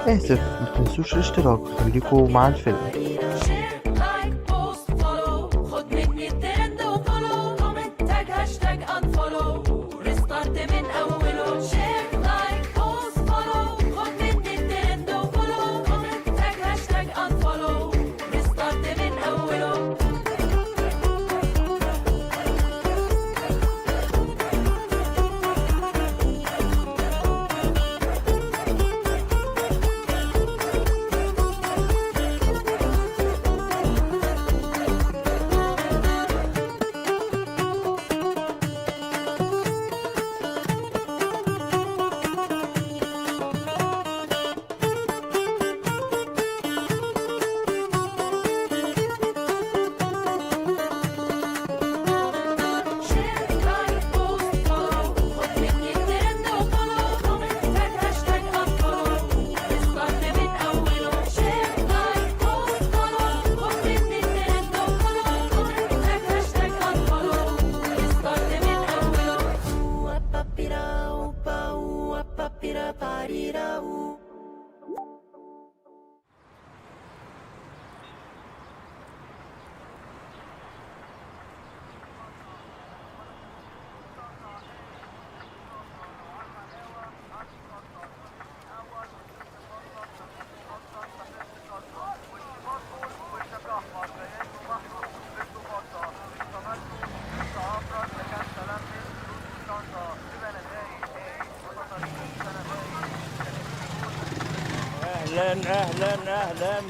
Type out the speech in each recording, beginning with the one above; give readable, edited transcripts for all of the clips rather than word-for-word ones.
آسف، متنسوش الاشتراك، خليكوا مع الفيلم. share، like، post، follow، خد مني الترند و follow، comment، tag، hashtag، unfollow، restart من اوله. share، like، post، follow، خد مني الترند و follow، comment، tag، hashtag، unfollow، restart من اوله. share، like، post، follow، خد مني الترند و follow، comment، tag، hashtag، unfollow، restart من اوله. share، like، post، follow، خد مني الترند و follow، comment، tag، hashtag، unfollow، restart من اوله. اهلا اهلا اهلا،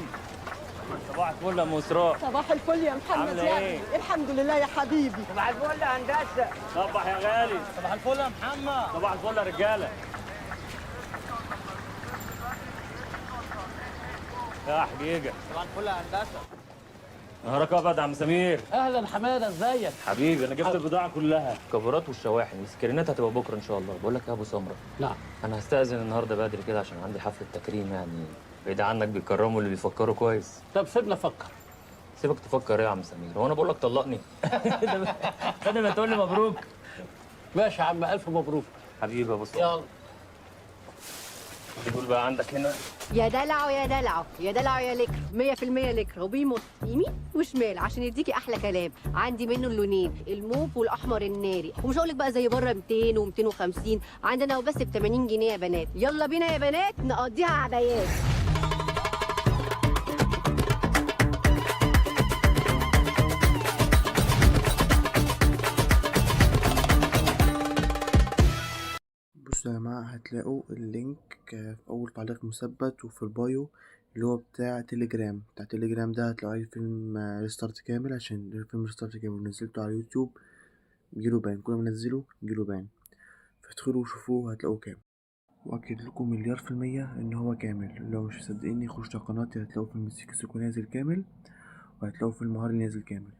صباح الفل يا ام اسراء. صباح الفل يا محمد. عاملة يا إيه؟ ابني الحمد لله يا حبيبي. صباح الفل يا هندسة. صباح يا غالي. صباح الفل يا محمد. صباح الفل يا رجاله. يا حجيجه. صباح الفل يا هندسة. نهارك ابيض يا عم سمير. اهلا حمادة، ازيك؟ حبيبي، انا جبت البضاعة كلها، كفرات والشواحن والسكرينات هتبقى بكره ان شاء الله. بقول لك يا ابو سمرة. نعم. انا هستأذن النهارده بدري كده عشان عندي حفلة تكريم، يعني بعيد عنك بيكرموا اللي بيفكروا كويس. طب سيبنا افكر. سيبك تفكر ايه يا عم سمير؟ هو انا بقول لك طلقني؟ بدل ما تقول لي مبروك. ماشي يا عم، الف مبروك. حبيبي يا ابو سمرة. يلا. دول بقى عندك هنا. يا دلعو يا دلعو يا دلعو يا لكر، 100% لكر، وبيمط يمين وشمال عشان يديكي احلى كلام. عندي منه اللونين، الموف والاحمر الناري، ومش هقول لك بقى زي بره 200 و250، عندنا وبس ب 80 جنيه يا بنات. يلا بينا يا بنات نقضيها عبايات. بصوا يا جماعة، هتلاقوا ال link في أول تعليق مثبت وفي ال bio اللي هو بتاع تليجرام. بتاع تليجرام ده هتلاقوا عليه فيلم ريستارت كامل، عشان فيلم ريستارت كامل نزلته على اليوتيوب يجيله ban، كل ما انزله يجيله ban، فادخلوا وشوفوه هتلاقوه كامل. وأكد لكم 1,000,000,000% إن هو كامل. لو مش مصدقيني خشوا على قناتي هتلاقوا فيلم سيكو سيكو نازل كامل، وهتلاقوا فيلم هارلي نازل كامل.